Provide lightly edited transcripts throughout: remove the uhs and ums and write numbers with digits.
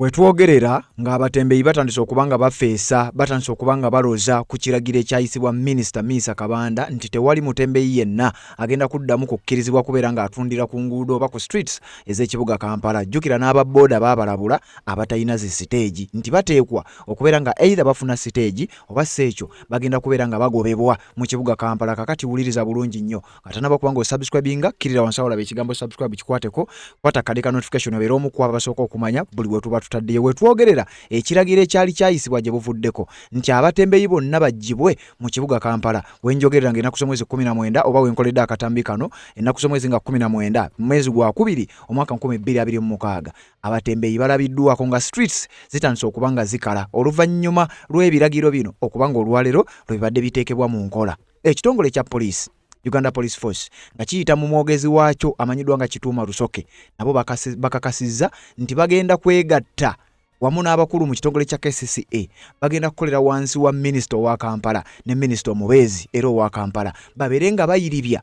Wetwogerera ng'abatembeeyi batandise okuba nga bafeesa, batandise okuba nga baloza ku kiragiro ekyayisibwa Minisita Minsa Kabanda nti tewali mutembeeyi yenna agenda kuddamu kukkirizibwa kubeera ng'atundira ku nguudo oba ku streets ez'ekibuga Kampala. Jjukira n'aba bbooda baabalabula abatalina zi siteegi nti bateekwa okubeera nga either bafuna siteegi oba si ekyo bagenda kubeera nga bagobebwa mu kibuga Kampala. Kakati wuliriza bulungi nnyo nga tanaba kuba nga osubscribinga, kkirira wansi awo olaba ekigambo subscribe, kikwateko, kwata akade ka notification obeere omu ku abo abasooka okumanya buli we tuba tutaddeyo. Wetwogerera ekiragiro ekyali kyayisibwa gye buvuddeko nti abatembeyi bonna baggyibwe mu kibuga Kampala, wenjogerera nga ennaku z'omwezi 19 oba wenkoledde akatambi kano ennaku z'omwezi nga 19 mwezi gwakubiri omwaka 2026, abatembeyi balabiddwako nga streets zitandise okuba nga zikala oluvannyuma lw'ebiragiro bino okuba nga olwaleero lwe bibadde biteekebwa mu nkola. Ekitongole ekya poliisi Uganda Police Force nga kiyita mu mwogezi waakyo amanyiddwa nga Kituuma Rusoke nabo bakakasizza nti bagenda kwegatta wamu n'abakulu mu kitongole kya KCCA, bagenda kukolera wansi wa minisita owa Kampala ne minisita omubeezi era owa Kampala babeere nga bayiribya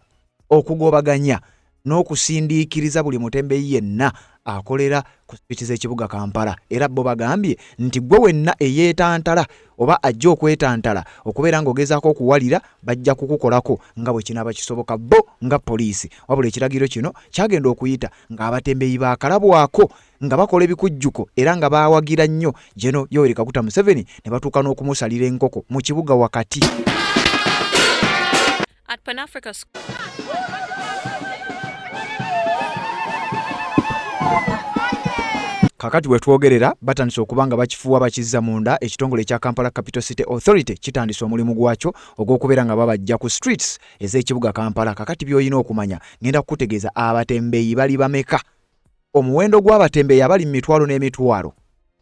okugobaganya n'okusindiikiriza buli mutembeyi yenna akolera ku street z'ekibuga Kampala. Era bo bagambye nti ggwe wenna eyeetantala oba ajja okwetantala okubeera ng'ogezaako okuwalira, bajja kukukolako nga bwe kinaaba kisoboka bo nga poliisi. Wabula ekiragiro kino kyagenda okuyita ng'abatembeyi baakalabwako nga bakola ebikujjuko era nga baawagira nnyo Gen. Yoweri Kaguta Museveni ne batuuka n'okumusalira enkoko mu kibuga wakati. At Pan Africa School. Kakati wetwogerera batandise okuba nga bakifuuwa bakizza munda. Ekitongole ekya Kampala Capital City Authority kitandise omulimu gwakyo ogw'okubeera nga babajja ku streets ez'ekibuga Kampala. Kakati by'olina okumanya, ngenda kukutegeeza abatembeeyi bali bameka, omuwendo gw'abatembeeyi abali mu mitwalo n'emitwalo.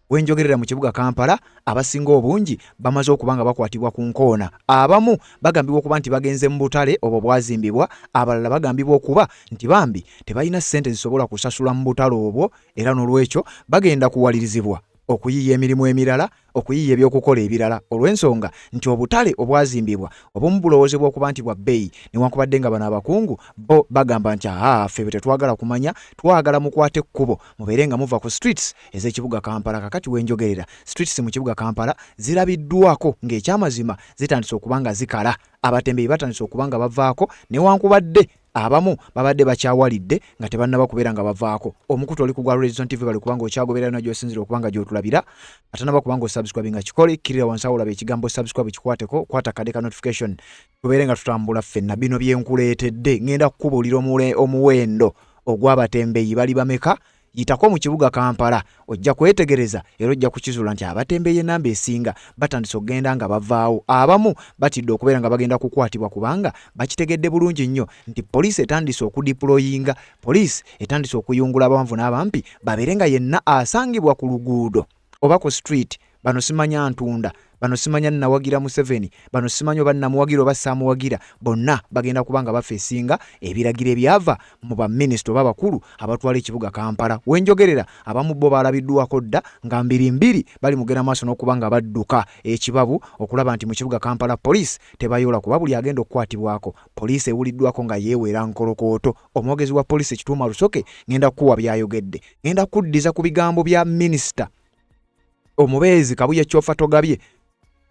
Wenjogerera mu kibuga Kampala abasinga obungi bamaze okuba nga bakwatibwa ku nkoona. Abamu bagambibwa okuba nti bagenze mu butale obwo bwazimbibwa, abalala bagambibwa okuba nti bambi tebalina ssente zisobola kusasula mu butale obwo era n'olwekyo bagenda kuwalirizibwa okuyiiya emirimu emirala, okuyiiya ebyokukola ebirala olw'ensonga nti obutale obwazimbibwa obumu bulowoozebwa okuba nti bwa bbeeyi, newankubadde nga bano abakungu bo bagamba nti aa ffe tetwagala kumanya, twagala mukwate ekkubo mubeere nga muva ku streets ez'ekibuga Kampala. Kakati wenjogerera streets mu kibuga Kampala zirabiddwako ng'ekyamazima zitandise okuba nga zikala, abatembeyi batandise okuba nga bavaako newankubadde abamu babadde bakyawalidde nga tebannaba kubeera nga bavaako. Omukutu oli ku gwa Redson TV, bali kubanga okyagoberera yona gy'osinzira okuba nga gy'otulabira. Atanaba kubanga osubscribe nga kikole, kkirira wansi awo olaba ekigambo subscribe, kikwateko, kwata akade ka notification tubeere nga tutambula ffenna. Bino bye nkuleetedde, ngenda kukubuulira omuwendo ogw'abatembeyi bali bameka. Yitako mu kibuga Kampala ojja kwetegereza era ojja kukizuula nti abatembeeyi ennamba esinga batandise okugenda nga bavaawo. Abamu batidde okubeera nga bagenda kukwatibwa kubanga bakitegedde bulungi nnyo nti poliisi etandise okudiployinga, poliisi etandise okuyungula abawanvu n'abampi babeere nga yenna asangibwa ku luguudo oba ku street, bano simanya ntunda, bano simanya nawagira Museveni, bano simanya oba namuwagira oba saamuwagira, bonna bagenda kuba nga bafeesinga ebiragiro ebyava mu baminisita oba abakulu abatwala ekibuga Kampala. Wenjogerera abamu bo baalabiddwako dda nga mbirimbiri bali mugenda maaso n'okuba nga badduka ekibabu okulaba nti mu kibuga Kampala poliisi tebayoola, kuba buli agenda okukwatibwako poliisi ewuliddwako nga yeewera nkolokooto. Omwogezi wa poliisi Kituuma Rusoke ngenda kukuwa by'ayogedde, ngenda kuddiza ku bigambo bya minisita omubeezi Kabuye Kyofa Togabye,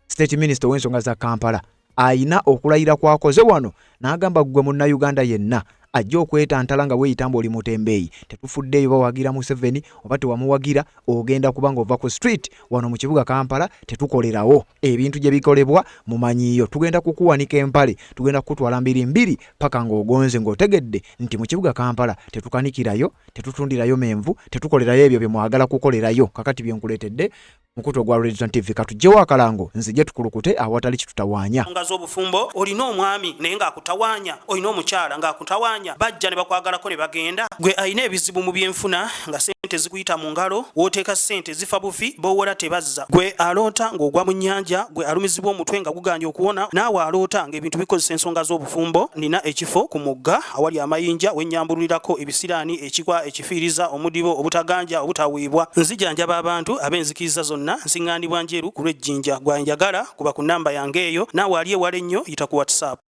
state minister ow'ensonga za Kampala, ayina okulayira kwakoze wano n'agamba ggwe munnayuganda yenna ajja okwetantala nga weeyita mbu oli mutembeeyi, tetufuddeeyo bawagira Museveni oba tewamuwagira, ogenda kuba ng'ova ku street wano mu kibuga Kampala. Tetukolerawo ebintu gye bikolebwa mumanyiiyo, tugenda kukuwanika empale, tugenda kukutwala mbiri mbiri paka ng'ogonze ng'otegedde nti mu kibuga Kampala tetukanikirayo, tetutundirayo menvu, tetukolerayo ebyo bye mwagala kukolerayo. Kakati bye nkuleetedde mukutu ogwa Redson TV, katugyewo akalango nzije tukulukute awatali kitutawaanya. Nga z'obufumbo, olina omwami naye ng'akutawaanya, olina omukyala ng'akutawaanya, bajja ne bakwagalako ne bagenda. Gwe alina ebizibu mu byenfuna nga ssente zikuyita mu ngalo, w'oteeka ssente zifa bufi, b'owola tebazza. Gwe aloota ng'ogwa mu nnyanja, gwe alumizibwa omutwe nga gugaanye okuwona, naawe aloota ng'ebintu bikozesa ensonga z'obufumbo, nnina ekifo ku mugga awali amayinja we nnyambululirako ebisiraani, ekikwa, ekifiiriza, omudibo, obutaganja, obutaweebwa. Nzijanjaba abantu ab'enzikiriza zonna, nsiŋŋaanibwa Njeru ku lw'e Jinja. Gwe anjagala, kuba ku nnamba yange eyo. Naawe ali ewala ennyo, yita ku WhatsApp.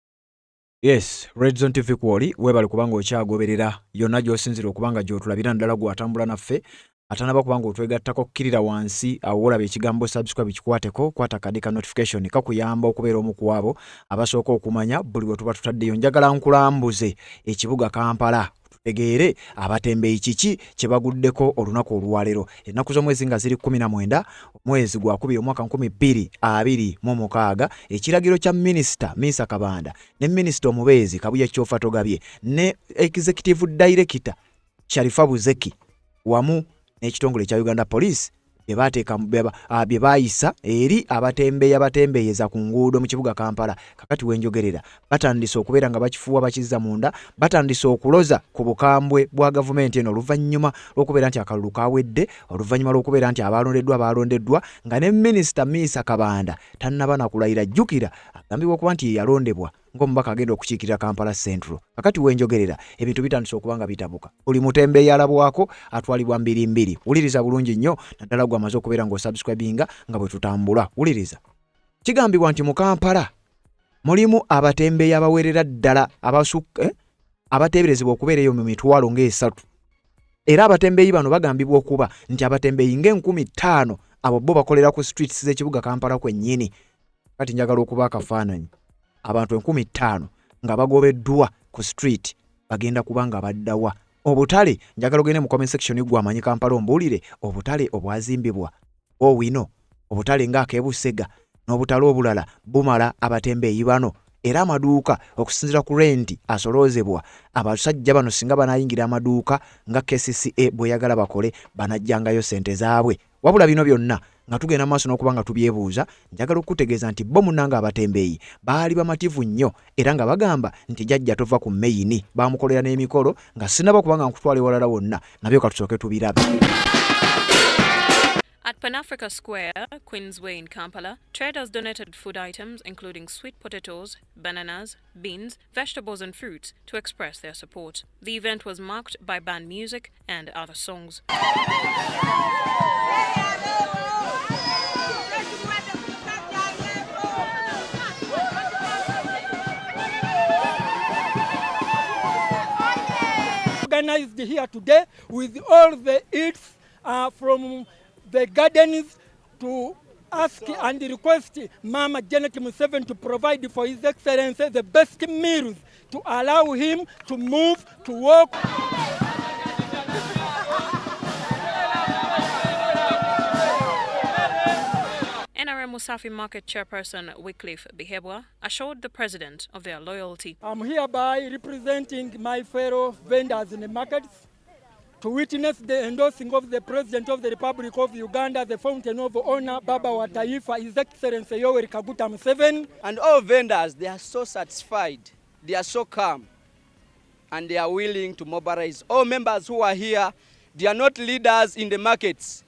Yes, Redzone TV kwoli, weebale kubanga okyagoberera yonna gy'osinzira okuba nga gy'otulabira, naddala gw'atambula naffe. Atanaba kuba nga otwegattako kkirira wansi awo wolaba ekigambo subscribe kikwateko, kwata akade ka notification kakuyamba okubeera omu ku abo abasooka okumanya buli we tuba tutaddeyo. Njagala nkulambuze ekibuga Kampala tutegeere abatembeeyi kiki kye baguddeko olunaku olwaleero, ennaku z'omwezi nga ziri 19 omwezi gwakubiri omwaka 2026. Ekiragiro kya minisita Minsa Kabanda ne minisita omubeezi Kabuye Kyofatogabye ne executive director Sharifa Buzeki wamu n'ekitongole ekya Uganda Police bye baateeka bye baayisa eri abatembeeyi abatembeeyeza ku nguudo mu kibuga Kampala. Kakati wenjogerera batandise okubeera nga bakifuuwa bakizza munda, batandise okuloza ku bukambwe bwa gavumenti eno oluvannyuma lw'okubeera nti akalulu kawedde, oluvannyuma lw'okubeera nti abaalondeddwa baalondeddwa nga ne minisita Minsa Kabanda tannaba na kulayira. Jjukira agambibwa okuba nti ye yalondebwa ng'omubaka agenda okukiikirira Kampala Central. Kakati wenjogerera ebintu bitandise okuba nga bitabuka. Buli mutembeeyi alabwako atwalibwa mbiri mbiri. Wuliriza bulungi nnyo naddala gwe amaze okubeera ng'osubscribinga nga bwe tutambula. Wuliriza. Kigambibwa nti mu Kampala mulimu abatembeeyi abawerera ddala abasukka abateeberezebwa okubeera eyo mu mitwalo ng'esatu. Era abatembeeyi bano bagambibwa okuba nti abatembeeyi ng'enkumi ttaano abo bo bakolera ku streets z'ekibuga Kampala kwennyini. Kati njagala okuba akafaananyi abantu 5000 nga bagobeddwa ku street bagenda kuba nga baddawa obutale. Njagala ogende mu comment section gwe amanyi Kampala ombuulire obutale obwazimbibwa owino obutale ng'ak'ebusega n'obutale obulala bumala abatembeeyi bano. Era amaduuka okusinziira ku renti asoloozebwa abasajja bano singa banaayingira amaduuka nga KCCA bw'eyagala bakole banajjangayo ssente zaabwe. Wabula bino byonna nga tugenda maaso n'okuba nga tubyebuuza, njagala okukutegeeza nti bo munnange abatembeeyi baali bamativu nnyo era nga bagamba nti jajja tova ku meyini. Baamukolera n'emikolo nga sinnaba kuba nga nkutwala ewalala wonna nabyo katusooke tubirabe. At Pan Africa Square, Queensway in Kampala, traders donated food items including sweet potatoes, bananas, beans, vegetables and fruits to express their support. The event was marked by band music and other songs. Organized here today with all the eats from the gardens to ask and request Mama Janet Museveni to provide for His Excellency the best meals to allow him to move, to walk. NRM Musafi Market Chairperson Wycliffe Bihebwa assured the president of their loyalty. I'm hereby representing my fellow vendors in the markets to witness the endorsing of the President of the Republic of Uganda, the Fountain of Honor, Baba wa Taifa, His Excellency Yoweri Kaguta Museveni. And all vendors, they are so satisfied, they are so calm, and they are willing to mobilize. All members who are here, they are not leaders in the markets,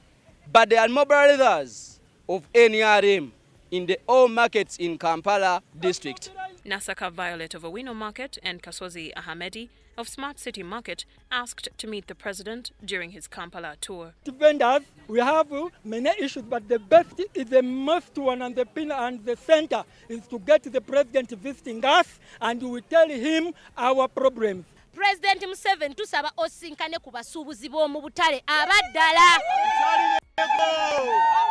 but they are mobilizers of NRM in the all markets in Kampala district. Nasaka Violet of Owino Market and Kasozi Ahmedi of Smart City Market asked to meet the president during his Kampala tour. Vendors, we have many issues, but the best is the most one and the pin and the center is to get the president visiting us and we tell him our problems. President Museveni tusaba osinkane ku basuubuzi b'omu butale abaddala.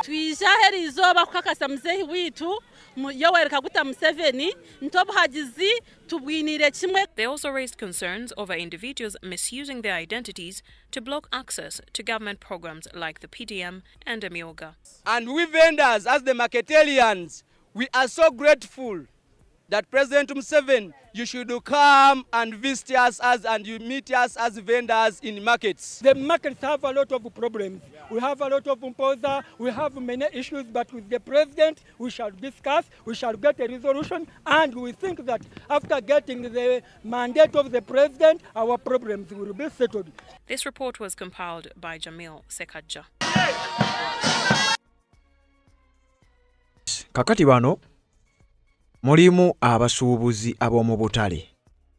Twija heri izooba kukakasa muzeehi wiitu Yoweri Kaguta Museveni nti obuhagizi tubwiniire kimwe. They also raised concerns over individuals misusing their identities to block access to government programs like the PDM and Emyooga. And we vendors, as the marketarians, we are so grateful that President Museveni, you should come and visit us as and you meet us as vendors in markets. The markets have a lot of problems. We have a lot of imposer, we have many issues, but with the president, we shall discuss, we shall get a resolution, and we think that after getting the mandate of the president, our problems will be settled. This report was compiled by Jamil Sekajja. Kakati bano mulimu abasuubuzi ab'omu butale,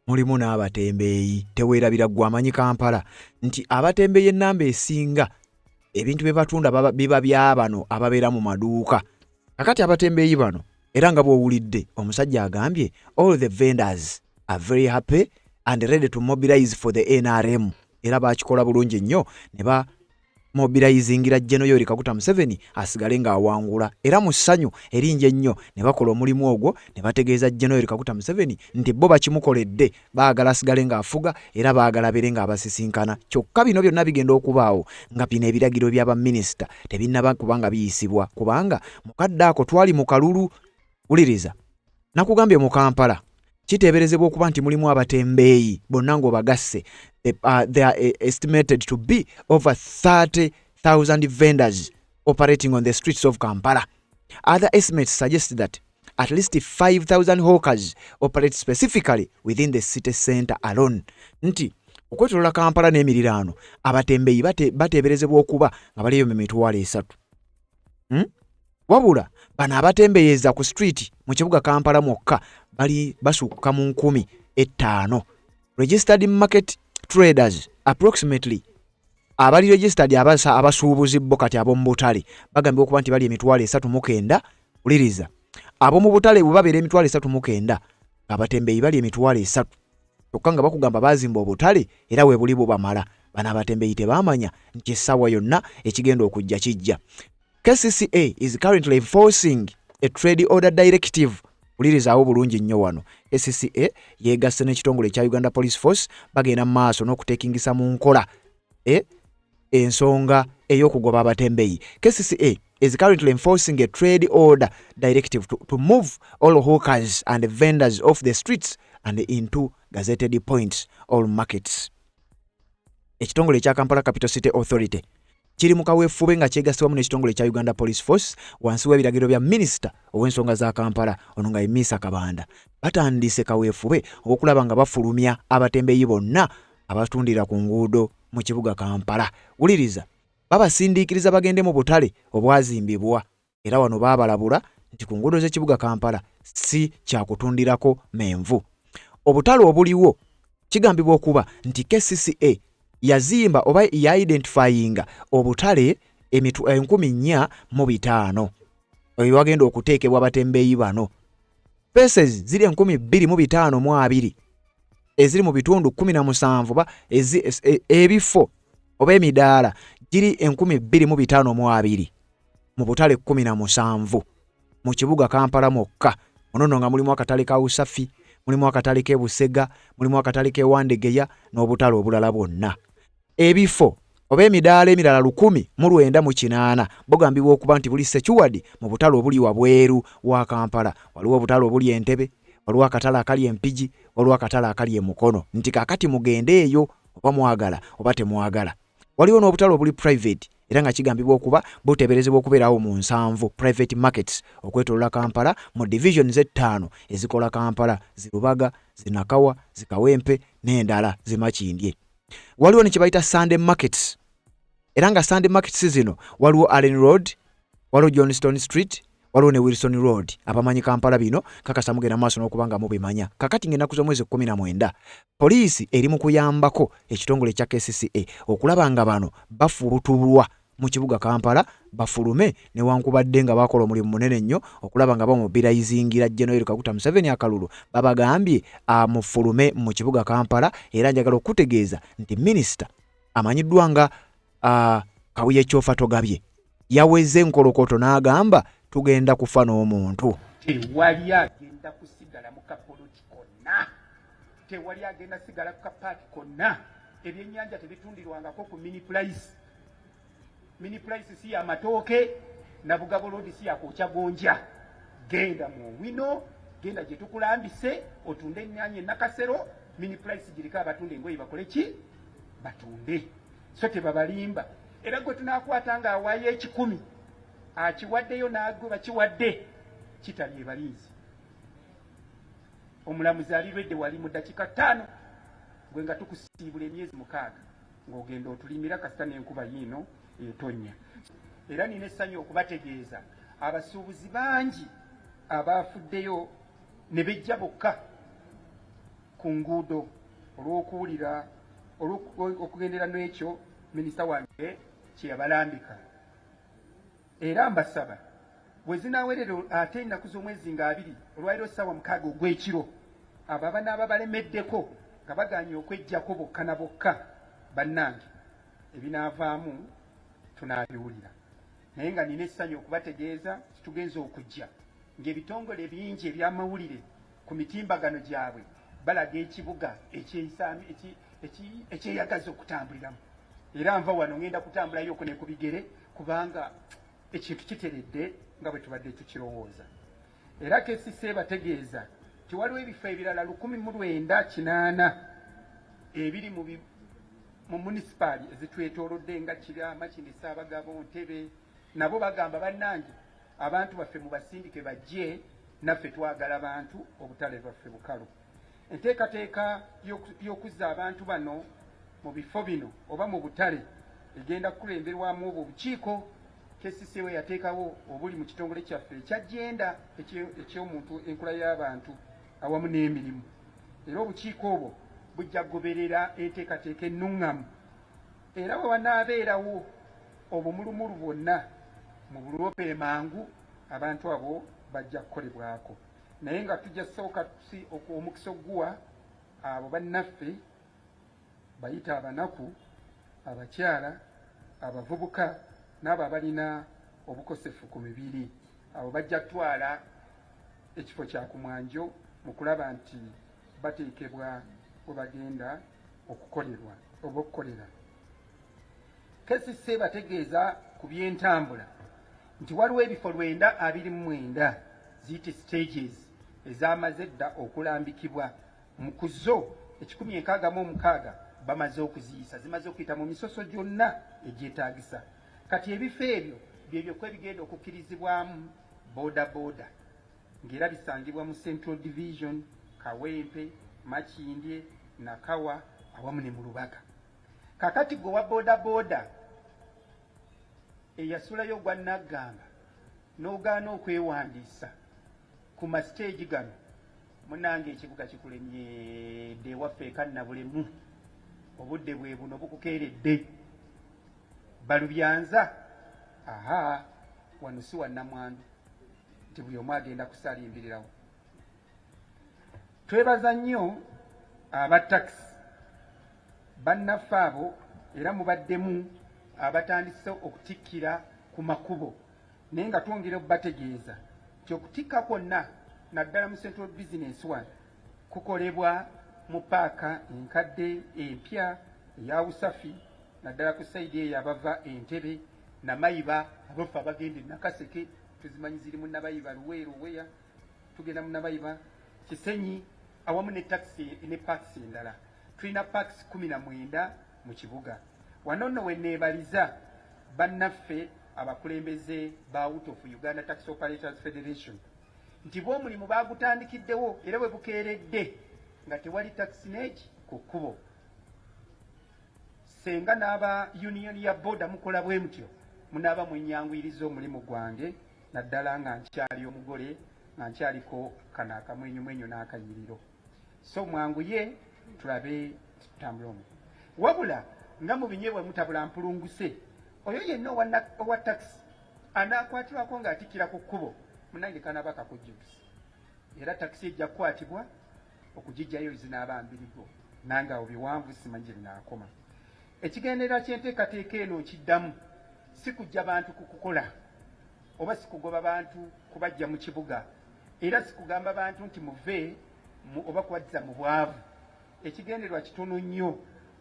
mulimu n'abatembeeyi. Teweerabira ggwe amanyi Kampala nti abatembeeyi ennamba esinga ebintu bye batunda biba bya bano ababeera mu maduuka. Kakati abatembeeyi bano era nga bw'owulidde omusajja agambye all the vendors are very happy and ready to mobilize for the NRM. Era bakikola bulungi nnyo ne Mobilizingira Gen Yoweri Kaguta Museveni asigale ng'awangula era mu ssanyu eringi ennyo ne bakola omulimu ogwo ne bategeeza Gen Yoweri Kaguta Museveni nti bo bakimukoledde, baagala asigale ng'afuga era baagala abeere ng'abasisinkana. Kyokka bino byonna bigenda okubaawo nga bino ebiragiro bya baminisita tebinnaba kuba nga biyisibwa kubanga mu kadde ako twali mu kalulu. Wuliriza, nakugambye mu Kampala kiteeberezebwa okuba nti mulimu abatembeeyi bonna ng'obagasse there are estimated to be over 30,000 vendors operating on the streets of Kampala. Other estimates suggest that at least 5,000 hawkers operate specifically within the city center alone. Nti okwetolola Kampala n'emiriraano abatembeeyi bateeberezebwa okuba nga baliyo mu 30,000. Wabula bano abatembeeyeza ku street mu kibuga Kampala mwokka bali basukka mu 5,000. Registered market traders approximately abali registered abasuubuzi bo kati ab'omu butale bagambibwa okuba nti bali 39,000. Wuliriza, ab'omu butale bwe babeera 39,000, abatembeeyi bali 30,000, kyokka nga bakugamba baazimba obutale era we buli bubamala. Bano abatembeeyi tebaamanya nti essaawa yonna ekigenda okujja kijja. KCCA is currently enforcing a trade order directive. Wulirizaawo bulungi nnyo wano. KCCA yeegasse n'ekitongole ekya Uganda Police Force, bagenda mu maaso n'okuteekingisa mu nkola ensonga ey'okugoba abatembeeyi. KCCA is currently enforcing a trade order directive to move all hawkers and vendors off the streets and into gazetted points or markets. Ekitongole ekya Kampala Capital City Authority kiri mu kaweefube nga kyegasse wamu n'ekitongole ekya Uganda Police Force wansi w'ebiragiro bya minisita ow'ensonga za Kampala, ono nga ye Minsa Kabanda. Batandise kaweefube ow'okulaba nga bafulumya abatembeeyi bonna abatundira ku nguudo mu kibuga Kampala. Wuliriza, babasindiikiriza bagende mu butale obwazimbibwa era wano baabalabula nti ku nguudo z'ekibuga Kampala si kyakutundirako menvu. Obutale obuliwo kigambibwa okuba nti KCCA yazimba oba yaidentifyinga obutale 4,500 ewagenda okuteekebwa abatembeeyi bano. Spaces ziri 2,520 eziri mu bitundu 17 ba ebifo oba emidaala giri 2,520 mu butale 17 mu kibuga Kampala mwokka. Muno nno nga mulimu akatale ka Usafi, mulimu akatale k'e Busega, mulimu akatale k'e Wandegeya n'obutale obulala bwonna. Ebifo oba emidaala emirala 1,980 bugambibwa okuba nti buli secured mu butale obuli wabweru wa Kampala. Waliwo obutale obuli Entebbe, waliwo akatale akali e Mpigi, waliwo akatale akali e Mukono, nti kaakati mugende eyo oba mwagala oba temwagala. Waliwo n'obutale obuli private era nga kigambibwa okuba buteeberezebwa okubeerawo mu 70 private markets okwetoolola Kampala mu divisions 5 ezikola Kampala, Zirubaga, Zinakawa, Zikawempe n'endala Zimakindye. Waliwo ne kye bayita Sunday markets era nga Sunday markets zino waliwo Allen Road, waliwo Johnston Street, waliwo ne Wilson Road. Abamanyi Kampala bino kakasa mugenda maaso n'okuba nga mubimanya. Kakati ng'ennaku z'omwezi 19 poliisi eri mu kuyambako ekitongole ekya KCCA okulaba nga bano bafubutulwa mu kibuga Kampala bafulume, newankubadde nga bakola omulimu munene nnyo okulaba nga bamobilizingira Gen Yoweri Kaguta Museveni akalulu, babagambye amufulume mu kibuga Kampala. Era njagala okutegeeza nti minisita amanyiddwa nga Kabuye Kyofatogabye yaweze enkolokoto n'agamba tugenda kufa n'omuntu. Tewali agenda kusigala mu kapoloti konna, tewali agenda sigala ku kapaati konna. Ebyennyanja tebitundirwangako ku mini price. Mini price si ya matooke, Nabugabo Road si yakwokya gonja. Genda mu wino, genda gye tukulambise otunde ennyaanya e Nakasero. Mini price giriko abatunda engoye bakole ki? Batunde. So tebabalimba. Era gwe tunaakwata ng'awaayo 100 akiwaddeyo n'agwe bakiwadde kitabye ebalinzi. Omulamuzi alirwedde wali mu ddakiika 5 gwe nga tukusiibula emyezi 6 ng'ogenda otulimira kasita n'enkuba yiino etonnya. Era nina essanyu okubategeeza abasuubuzi bangi abaafuddeyo ne bejja bokka ku nguudo olw'okuwulira okugendera n'ekyo minisita wange kye yabalambika. Era mbasaba bwe zinaawerera ate ennaku z'omwezi nga 20 olwaliro ssaawa 6 ogw'ekiro, abo abanaaba balemeddeko nga bagaanye okweggyako bokka na bokka, bannange ebinaavaamu. Tunaabiwulira. Naye nga nina essanyu okubategeeza titugenza okujja ng'ebitongole bingi eby'amawulire ku mitimbagano gyabwe balaga ekibuga ekyeyagaza okutambuliramu. Era nva wano ngenda kutambulayoko ne ku bigere, kubanga ekintu kiteredde nga bwe tubadde tukirowooza. Era KCC ebategeeza nti waliwo ebifo ebirala 1980 ebiri mu munisipaali ezitwetoolodde nga Kira, Makindye, Ssaabagabo, Ntebe. Nabo bagamba, bannange, abantu baffe mubasindike bajje, naffe twagala bantu, obutale bwaffe bukalu. Enteekateeka y'okuzza abantu bano mu bifo bino oba mu butale egenda kukulemberwamu obwo obukiiko KCC we yateekawo obuli mu kitongole kyaffe ekya gender, eky'omuntu, enkula y'abantu awamu n'emirimu. Era obukiiko obwo bujja kugoberera enteekateeka ennuŋŋamu, era bwe wanaabeerawo obumulumulu bwonna mu buloope mangu, abantu abo bajja kukolebwako. Naye nga tujja sooka si omukisa okuguwa abo bannaffe bayita abanaku, abakyala, abavubuka n'abo abalina obukosefu ku mibiri. Abo bajja kutwala ekifo kya kumwanjo mu kulaba nti bateekebwa we bagenda okukolerwa oba okukolera. KCC bategeeza ku by'entambula nti waliwo ebifo 929, ziyite stages, ezamaze dda okulambikibwa. Mu ku zo 166 bamaze okuziyisa, zimaze okuyita mu misoso gyonna egyetaagisa. Kati ebifo ebyo byebyokka ebigenda okukkirizibwamu boda boda, ng'era bisangibwa mu Central Division, Kawempe, Makindye, Nakawa awamu ne mu Lubaga. Kakati gwe wa boda boda eyasulayo ogwa naggamba n'ogaana okwewandiisa ku masiteegi gano, munange, ekibuga kikulemyedde. Ewaffe ekannabulemu obudde bwe buno bukukeeredde balubyanza. Aha, wano si wannamwandu nti buli omu agenda kusalimbirirawo. Twebaza nnyo aba takisi bannaffe abo, era mubaddemu abatandise okutikkira ku makubo, naye nga twongera okubategeeza nti okutikka kwonna, naddala mu Central Business one, kukolebwa mu paaka enkadde, empya, eya Usafi, naddala ku side eyo abava Entebe, Namayiba, abaffe abagenda e Nakaseke tuzimanyi ziri mu Nabayiba, Luweero, weya tugenda mu Nabayiba, Kisenyi, awamu ne takisi ne parks endala. Tulina parks 19 mu kibuga. Wano nno weneebaliza bannaffe abakulembeze ba UTOF, Uganda Taxi Operators Federation, nti bw'omulimu baagutandikiddewo era bwe bukeeredde nga tewali takisi neegi ku kkubo. Senga n'aba union ya boda mukola bwe mutyo, munaaba mwenyanguyiriza omulimu gwange, naddala nga nkyali omugole, nga nkyaliko kano akamwenyumwenyu n'akayiriro. So mwanguye tulabe tutambule omu. Wabula nga mu binyeebwa mutabula mpulunguse, oyo yenna owa takisi anaakwatibwako ng'atikkira ku kkubo, munange, kanaaba kakujjukiza, era takisi ejja kukwatibwa okugijjayo zinaaba mbirigo. Nange awo biwanvu, simanyi gye binaakoma. Ekigendererwa ky'enteekateeka eno, nkiddamu, si kujja bantu ku kukola oba si kugoba bantu kubajja mu kibuga, era si kugamba bantu nti muve oba kubazza mu bwavu. Ekigendererwa kitono nnyo,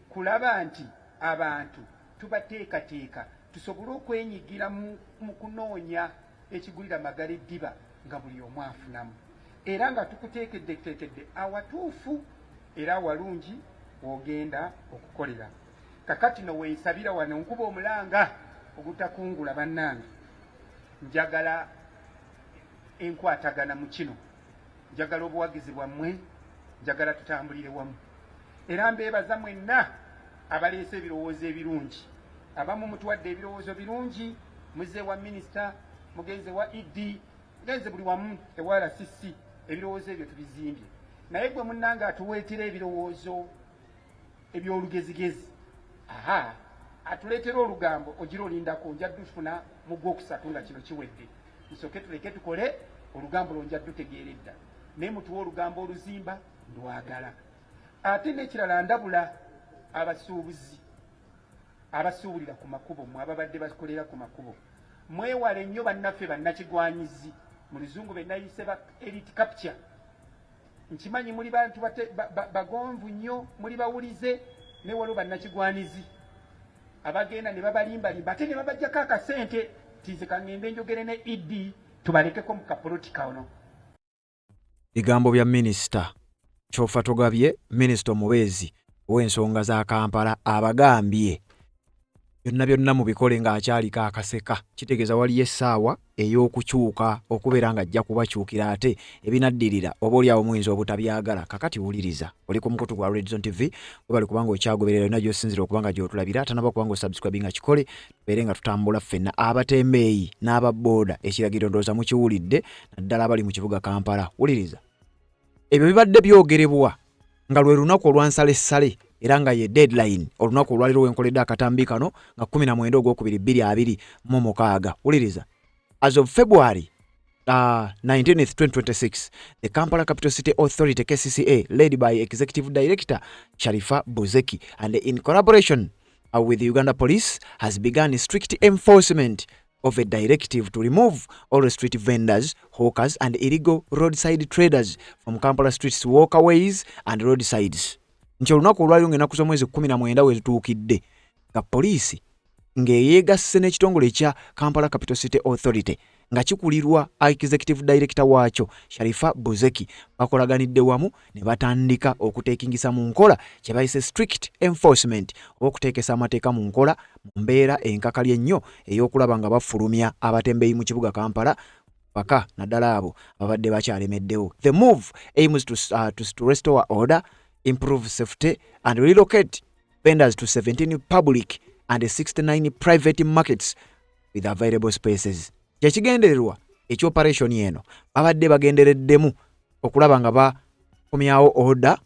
kulaba nti abantu tubateekateeka tusobole okwenyigira mu kunoonya ekigulira magala eddiba, nga buli omu afunamu, era nga tukuteekeddeteekedde awatuufu era awalungi w'ogenda okukolera. Kakati no weensabira wano, nkuba omulanga ogutakungula. Bannange, njagala enkwatagana mu kino, njagala obuwagizi bwammwe, njagala tutambulire wamu. Era mbeebaza mwenna abaleese ebirowoozo ebirungi. Abamu mutuwadde ebirowoozo birungi, muze wa minisita, mugenze wa ED, mugenze buli wamu ewa RCC, ebirowoozo ebyo tubizimbye. Naye gwe munnange atuweetera ebirowoozo eby'olugezigezi, aha, atuleetera olugambo, ogira olindako, nja dufuna mu gwokusatu nga kino kiwedde. Nsooke tuleke tukole olugambo lwo, nja dutegeera edda. Naye mutuwe olugambo oluzimba, ndwagala. Ate n'ekirala, ndabula abasuubuzi. Abasuubulira ku makubo, mwe ababadde bakolera ku makubo, mwewale nnyo bannaffe bannakigwanyizi, mu luzungu be nayise ba elite capture. Nkimanyi muli bantu bagonvu nnyo, muli bawulize, naye waliwo bannakigwanizi abagenda ne babalimbalimba ate ne babajjako akasente ti nze kaŋŋende njogere ne ED tubalekeko mu kapoloti kano. Bigambo bya Minisita Kyofatogabye, minisita omubeezi ow'ensonga za Kampala abagambye byonna byonna mubikole ng'akyaliko akaseka. Kitegeeza waliyo essaawa ey'okukyuka okubeera ng'ajja kubakyukira ate ebinaddirira oba oli awo muyinza obutabyagala. Kakati wuliriza, oli ku mukutu gwa Red Zone TV, webale kubanga okyagoberera yonna gy'osinzira okuba nga gy'otulabira. Atanaba kuba nga osubscribinga kikole, tubeere nga tutambula ffenna. Abatembeeyi n'aba bbooda ekiragiro ndowooza mukiwulidde, naddala abali mu kibuga Kampala. Wuliriza, ebyo bibadde byogerebwa nga lwe lunaku olwa nsalessale era nga ye deadline, olunaku olwaliro wenkoledde akatambi kano nga 19 ogwokubiri 2026. Wuliriza, as of February 19th 2026, the Kampala Capital City Authority, KCCA, led by Executive Director Sharifa Buzeki and in collaboration with the Uganda Police, has begun strict enforcement of a directive to remove all street vendors, hawkers and illegal roadside traders from Kampala streets, walkways and roadsides. Nti olunaku olwaliro ng'ennaku z'omwezi 19 we zituukidde nga poliisi ng'eyeegasse n'ekitongole ekya Kampala Capital City Authority nga kikulirwa Executive Director waakyo Sharifa Buzeki bakolaganidde wamu ne batandika okuteekingisa mu nkola kye bayise strict enforcement oba okuteekesa amateeka mu nkola mu mbeera enkakali ennyo ey'okulaba nga bafulumya abatembeeyi mu kibuga Kampala paka naddala abo ababadde bakyalemeddewo. The move aims to restore order, improve safety and relocate vendors to 17 public and 69 private markets with available spaces. Kyekigendererwa ekyoperation eno, babadde bagendereddemu okulaba nga bakomyawo order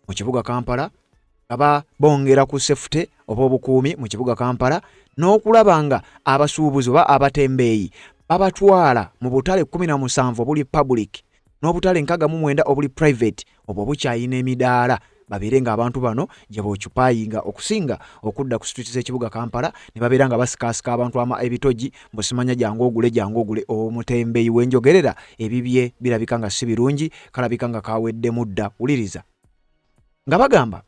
mu kibuga Kampala, nga bongera ku safety oba obukuumi mu kibuga Kampala, n'okulaba nga abasuubuzi oba abatembeeyi babatwala mu butale 17 obuli public n'obutale 69 obuli private, obwo bukyayina emidaala, babeere ng'abantu bano gye boccupyinga okusinga okudda ku street z'ekibuga Kampala ne babeera nga basikaasika abantu ama ebitogi mbu simanya jangu ogule, jangu ogule. Omutembeeyi wenjogerera ebibye birabika nga si birungi, kalabika nga kaweddemu dda. Wuliriza nga bagamba,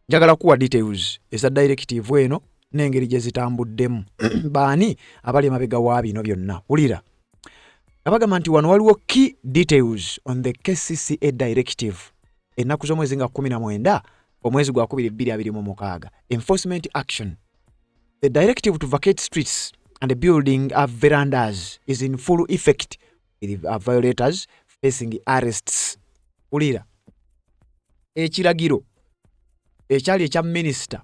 njagala kuwa details eza directive eno n'engeri gye zitambuddemu, baani abali emabega wa bino byonna. Wulira nga bagamba nti wano waliwo key details on the KCCA directive, ennaku z'omwezi nga 19 omwezi gwa 2 2026. Enforcement action: the directive to vacate streets and building verandas is in full effect, with violators facing arrests. Wulira, ekiragiro ekyali ekya minisita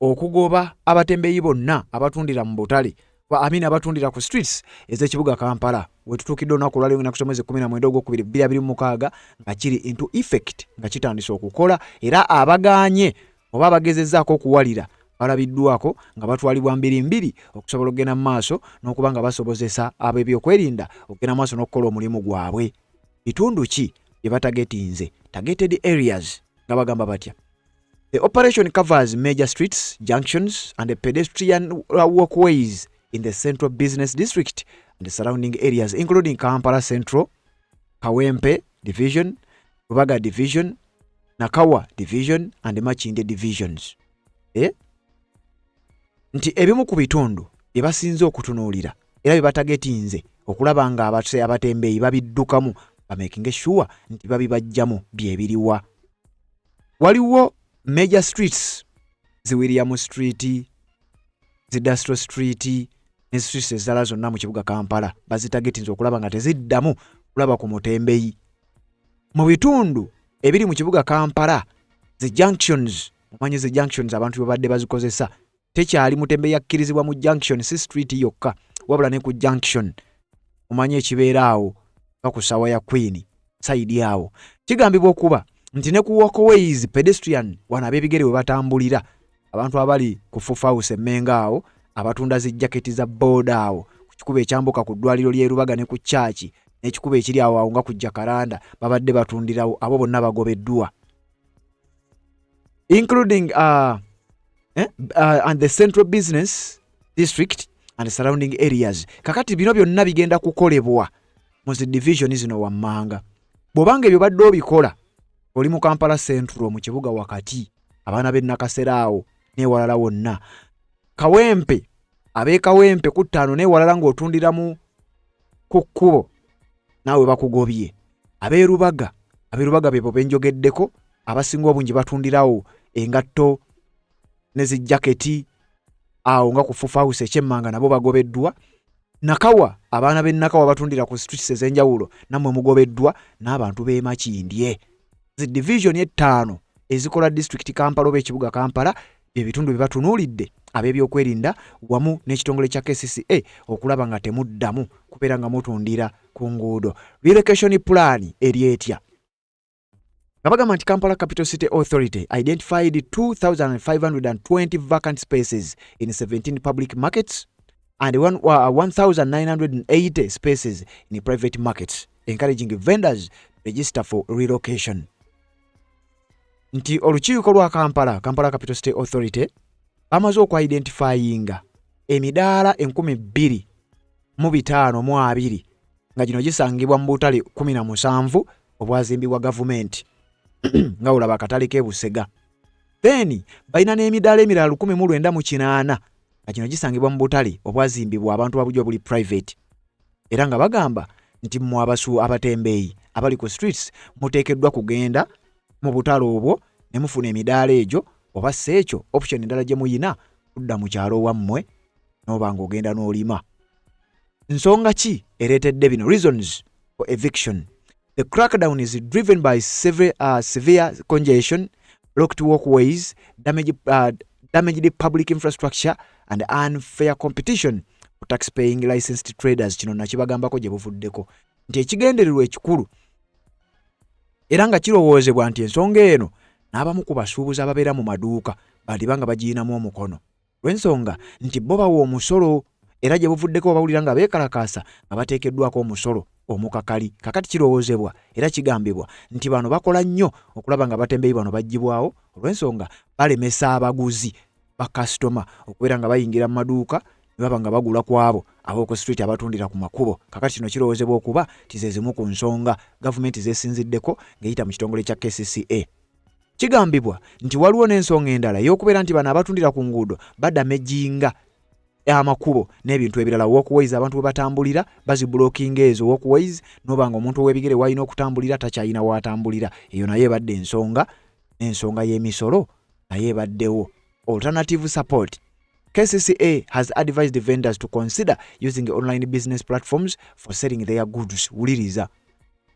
okugoba abatembeeyi bonna abatundira mu butale, amini abatundira ku streets ez'ekibuga Kampala, wetutuukidde olunaku olwaleero ennaku z'omwezi 19 ogwokubiri 2026, nga kiri into effect, nga kitandise okukola, era abagaanye oba abagezezzaako okuwalira balabiddwako nga batwalibwa mbirimbiri okusobola okugenda mu maaso n'okuba nga basobozesa ab'ebyokwerinda okugenda mu maaso n'okukola omulimu gwabwe. Bitundu ki bye batargetinze? Targeted areas nga bagamba batya? The operation covers major streets, junctions and pedestrian walkways in the Central Business District and the surrounding areas, including Kampala Central, Kawempe Division, Rubaga Division, Nakawa Division and Makindye Divisions. Eh? Nti ebimu ku bitundu bye basinze okutunuulira era bye batargetinze okulaba nga abatembeeyi babiddukamu, bamakinge sure nti babibajjamu, byebiriwa? Waliwo major streets, zi William Street, zi Dastro Street ne streets ezirala zonna mu kibuga Kampala, bazitargetinze okulaba nga teziddamu kulaba ku mutembeyi. Mu bitundu ebiri mu kibuga Kampala, zi junctions, mumanyi zi junctions abantu bwe badde bazikozesa, tekyali mutembeyi akkirizibwa mu junction, si street yokka wabula ne ku junction. Mumanyi ekibeera awo nga ku ssaawa ya Queen side awo. Kigambibwa okuba nti ne ku walkways, pedestrian, wano ab'ebigere we batambulira, abantu abali ku Fufa House Emmengo awo, abatunda zi jaketi za booda awo ku kikubo ekyambuka ku ddwaliro ly'e Rubaga ne ku kyaki n'ekikubo ekiri awo awo nga ku Jacaranda babadde batundirawo, abo bonna bagobeddwa, including And the central business district and surrounding areas. Kakati bino byonna bigenda kukolebwa mu zi division zino wammanga. Bw'obanga ebyo badde obikola, oli mu Kampala Central, mu kibuga wakati, abaana b'e Nakasero awo n'ewalala wonna, Kawempe, ab'e Kawempe ku ttaano n'ewalala, ng'otundira mu ku kkubo, naawe bakugobye. Ab'e Rubaga, ab'e Rubaga bebo benjogeddeko, abasinga obungi batundirawo engatto ne zijaketi awo nga ku Fufa House ekyemmanga, nabo bagobeddwa. Nakawa, abaana b'e Nakawa batundira ku streets ez'enjawulo, nammwe mugobeddwa, n'abantu b'e Makindye. Zi division ettaano ezikola disitulikiti Kampala oba ekibuga Kampala bye bitundu bye batunuulidde ab'ebyokwerinda wamu n'ekitongole kya KCCA okulaba nga temuddamu kubeera nga mutundira ku nguudo. Relocation plan eri etya? Nga bagamba nti Kampala Capital City Authority identified 2520 vacant spaces in 17 public markets and 1980 spaces in private markets, encouraging vendors to register for relocation. Nti olukiiko lwa Kampala, Kampala Capital City Authority, bamaze okuidentifyinga emidaala 2520 nga gino gisangibwa mu butale 17 obwazimbibwa gavumenti, nga olaba akatale k'e Busega. Then balina n'emidaala emirala 1980 nga gino gisangibwa mu butale obwazimbibwa abantu abulijjo buli private, era nga bagamba nti mmwe abasu abatembeeyi abali ku streets muteekeddwa kugenda mu butale obwo ne mufuna emidaala egyo, oba si ekyo, option endala gye muyina kudda mu kyalo wammwe n'oba ng'ogenda n'olima. Nsonga ki ereetedde bino? Reasons for eviction: the crackdown is driven by severe congestion, blocked walkways, damaged public infrastructure and unfair competition for tax-paying licensed traders. Kino nakibagambako gye buvuddeko nti ekigendererwa ekikulu, era nga kirowoozebwa nti ensonga eno n'abamu ku basuubuzi ababeera mu maduuka bandiba nga bagiyinamu omukono, lw'ensonga nti bo bawa omusolo, era gye buvuddeko bawulira nga beekalakaasa nga bateekeddwako omusolo omukakali. Kakati kirowoozebwa era kigambibwa nti bano bakola nnyo okulaba nga batembeeyi bano baggyibwawo, olw'ensonga balemesa abaguzi, bakasitoma, okubeera nga bayingira mu maduuka ne baba nga bagula ku abo ab'oku street abatundira ku makubo. Kakati kino kirowoozebwa okuba nti ze zimu ku nsonga gavumenti zeesinziddeko ng'eyita mu kitongole kya KCCA. Kigambibwa nti waliwo n'ensonga endala ey'okubeera nti bano abatundira ku nguudo badamaginga amakubo n'ebintu ebirala, walkways abantu bwe batambulira baziblockinga ezo walkways, noba nga omuntu ow'ebigere walina okutambulira takyalina waatambulira. Eyo naye ebadde ensonga, n'ensonga y'emisolo naye ebaddewo. Alternative support: KCCA has advised vendors to consider using online business platforms for selling their goods. Wuliriza,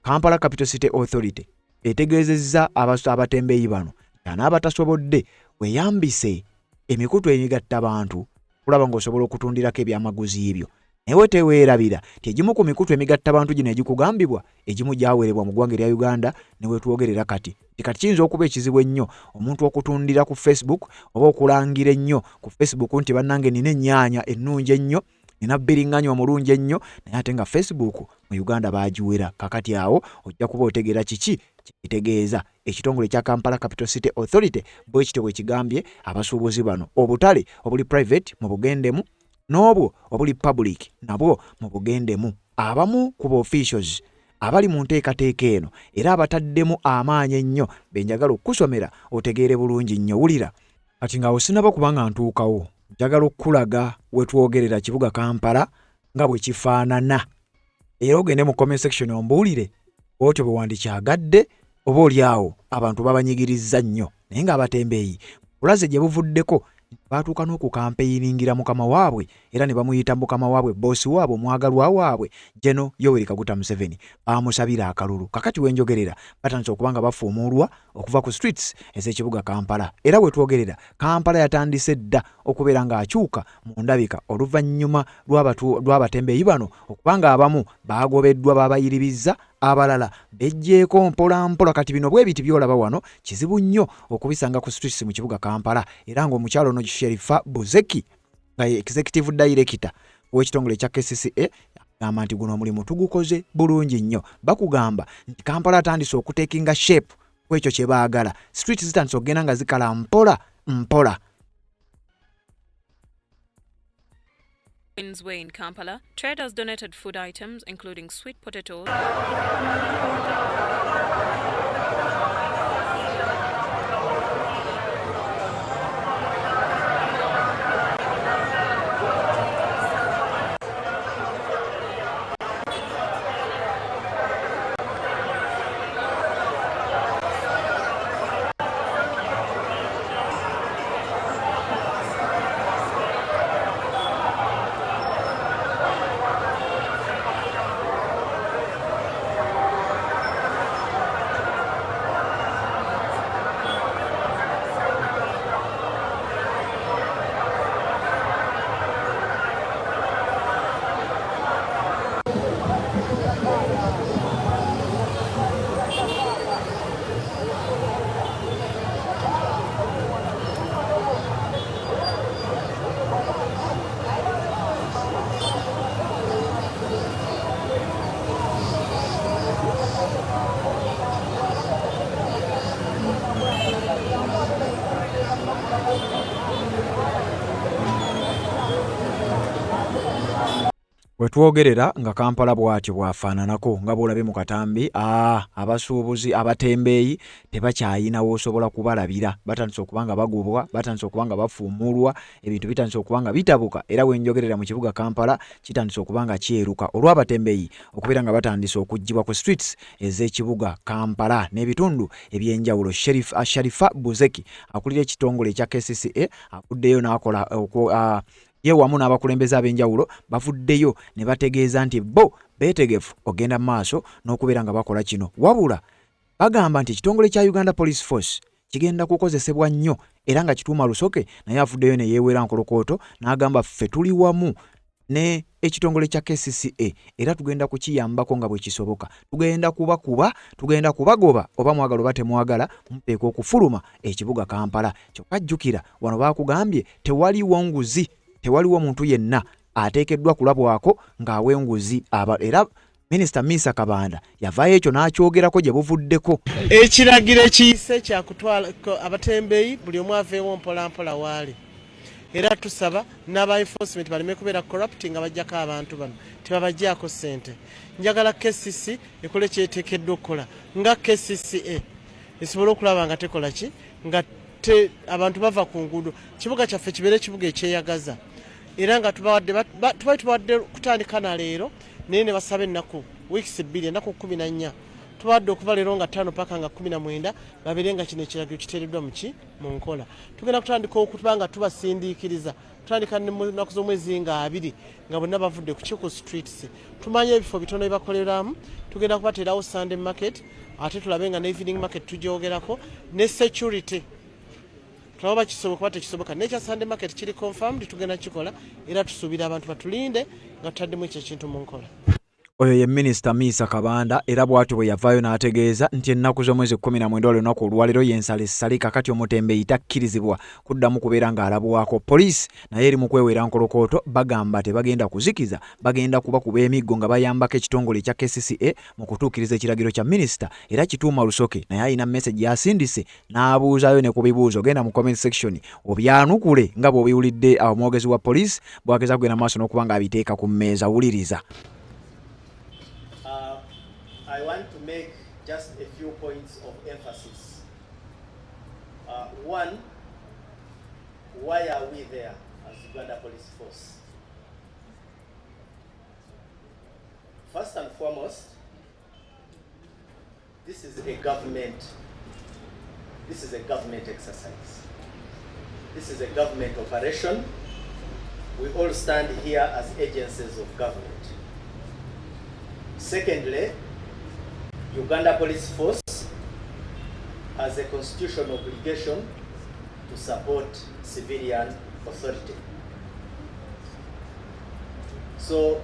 Kampala Capital City Authority etegeezezza abatembeeyi bano anaabatasobodde weeyambise emikutu emigatta bantu kulaba ng'osobola okutundirako ebyamaguzi byo. Naye we teweerabira nti egimu ku mikutu emigatta bantu gino egikugambibwa, egimu gyawerebwa mu ggwanga erya Uganda ne wetwogerera kati, nti kati kiyinza okuba ekizibu ennyo omuntu okutundira ku Facebook oba okulangira ennyo ku Facebook nti bannange nina ennyaanya ennungi ennyo, nina bbiringanya omulungi ennyo, naye ate nga Facebook mu Uganda baagiwera. Kakati awo ojja kuba otegeera kiki kitegeeza. Ekitongole ekya Kampala Capital City Authority bwe kityo bwe kigambye abasuubuzi bano: obutale obuli private mu bugendemu, n'obwo obuli public nabwo mu bugendemu. Abamu ku ba officials abali mu nteekateeka eno era abataddemu amaanyi ennyo be njagala okukusomera otegeere bulungi nnyo. Wulira, kati ng'awo sinaba kubanga ntuukawo, njagala okukulaga we twogerera kibuga Kampala nga bwe kifaanana, era ogende mu comment section ombuulire bw'otyo bwe wandikyagadde, oba oli awo abantu babanyigirizza nnyo. Naye ng'abatembeeyi kulaze gye buvuddeko baatuuka n'okukampeiningira mukama waabwe, era ne bamuyita mukama waabwe, boosi waabwe, omwagalwa waabwe, General Yoweri Kaguta Museveni, bamusabira akalulu. Kakati wenjogerera batandise okuba nga bafuumuulwa okuva ku streets ez'ekibuga Kampala, era wetwogerera Kampala yatandise dda okubeera ng'akyuka mu ndabika oluvannyuma lw'abatembeeyi bano okuba nga abamu baagobeddwa, babayiribizza, abalala bejjeeko mpola mpola. Kati bino bwe biti by'olaba wano kizibu nnyo okubisanga ku streets mu kibuga Kampala, era ng'omukyalo ono Sherifa Buzeki, nga ye executive director w'ekitongole ekya KCCA, agamba nti guno omulimu tugukoze bulungi nnyo. Bakugamba nti Kampala atandise okutekinga shape ku ekyo kye baagala. Street zitandise okugenda nga zikala mpola mpola. Queensway in Kampala, traders donated food items including sweet potatoes. Wetwogerera nga Kampala bw'atyo bw'afaananako nga bw'olabye mu katambi, abasuubuzi abatembeeyi tebakyayina w'osobola kubalabira, batandise okuba nga bagobwa, batandise okuba nga bafuumuulwa, ebintu bitandise okuba nga bitabuka era we njogerera mu kibuga Kampala kitandise okuba nga kyeruka olw'abatembeeyi okubeera nga batandise okuggyibwa ku streets ez'ekibuga Kampala n'ebitundu eby'enjawulo. Sharifa Buzeki akulira ekitongole ekya KCCA avuddeyo n'akola ye wamu n'abakulembeze ab'enjawulo bavuddeyo ne bategeeza nti bo beetegefu okugenda mu maaso n'okubeera nga bakola kino, wabula bagamba nti ekitongole kya Uganda Police Force kigenda kukozesebwa nnyo era nga Kituuma Lusoke naye avuddeyo ne yeewera nkolokooto n'agamba ffe tuli wamu ne ekitongole kya KCCA era tugenda kukiyambako nga bwe kisoboka, tugenda kubakuba, tugenda kubagoba oba mwagala oba temwagala, muteekwa okufuluma ekibuga Kampala. Kyokka jjukira wano baakugambye tewaliwo nguzi, tewaliwo muntu yenna ateekeddwa kulabwako ng'awa enguzi era Minisita Minsa Kabanda yavaayo ekyo n'akyogerako gye buvuddeko. Ekiragiro ekiyise kyakutwala abatembeeyi buli omu aveewo mpolampola waali, era tusaba n'aba enforcement baleme kubeera corrupt nga bajjako abantu bano, tebabajjaako ssente. Njagala KCC ekole kyeteekeddwa okukola nga KCCA esobole okulaba nga tekola ki nga abantu bava ku nguudo, kibuga kyaffe kibeere ekibuga ekyeyagaza, era nga tubawadde tubawadde kutandika na leero, naye ne basaba ennaku weeks 2, ennaku 14 tubawadde okuva leero nga 5 paka nga 19 babeere nga kino ekiragiro kiteereddwa mu nkola. Tugenda kutandika okuba nga tubasindiikiriza, tutandika mu nnaku z'omwezi nga 2 nga bonna bavudde ku ku streets. Tumanye ebifo bitono byebakoleramu, tugenda kubateerawo Sunday market, ate tulabe nga ne evening market tugyogerako ne security tulaba bakisoboka oba tekisoboka. Nekya Sunday market kiri confirmed, tugenda kikola era tusuubira abantu batulinde nga tutaddemu ekyo ekintu mu nkola. Oyo ye Minisita Minsa Kabanda era bw'atyo bwe yavaayo n'ategeeza nti ennaku z'omwezi 19 olunaku olwaleero y'ensalessale kakati omutembeeyi takkirizibwa kuddamu kubeera ng'alabwako. Poliisi nayo eri mu kwewera nkolokooto, bagamba tebagenda kuzikiza, bagenda kubakuba emiggo nga bayambako ekitongole ekya KCCA mu kutuukiriza ekiragiro kya minisita. Era Kituuma Lusoke naye alina message y'asindise n'abuuzaayo ne ku bibuuzo. Genda mu comment section obyanukule nga bw'obiwulidde omwogezi wa poliisi bw'ageza kugenda maaso n'okuba ng'abiteeka ku mmeeza. Wuliriza. I want to make just a few points of emphasis. One, why are we there as Uganda Police Force? First and foremost, this is a government, this is a government exercise. This is a government operation. We all stand here as agencies of government. Secondly, Uganda Police Force has a constitutional obligation to support civilian authority. So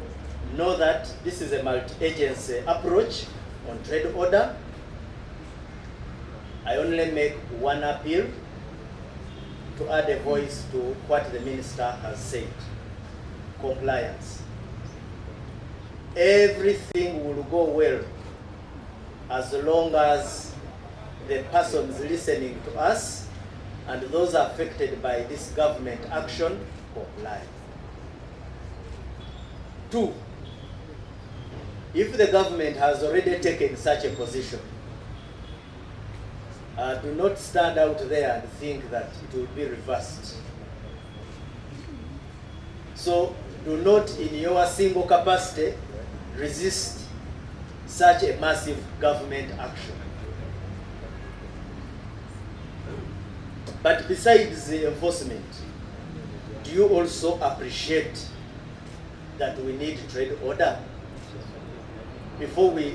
know that this is a multi-agency approach on trade order. I only make one appeal to add a voice to what the minister has said. Compliance. Everything will go well as long as the persons listening to us and those affected by this government action comply. Two, if the government has already taken such a position, do not stand out there and think that it will be reversed. So do not, in your single capacity, resist such a massive government action. But besides the enforcement, do you also appreciate that we need trade order? Before we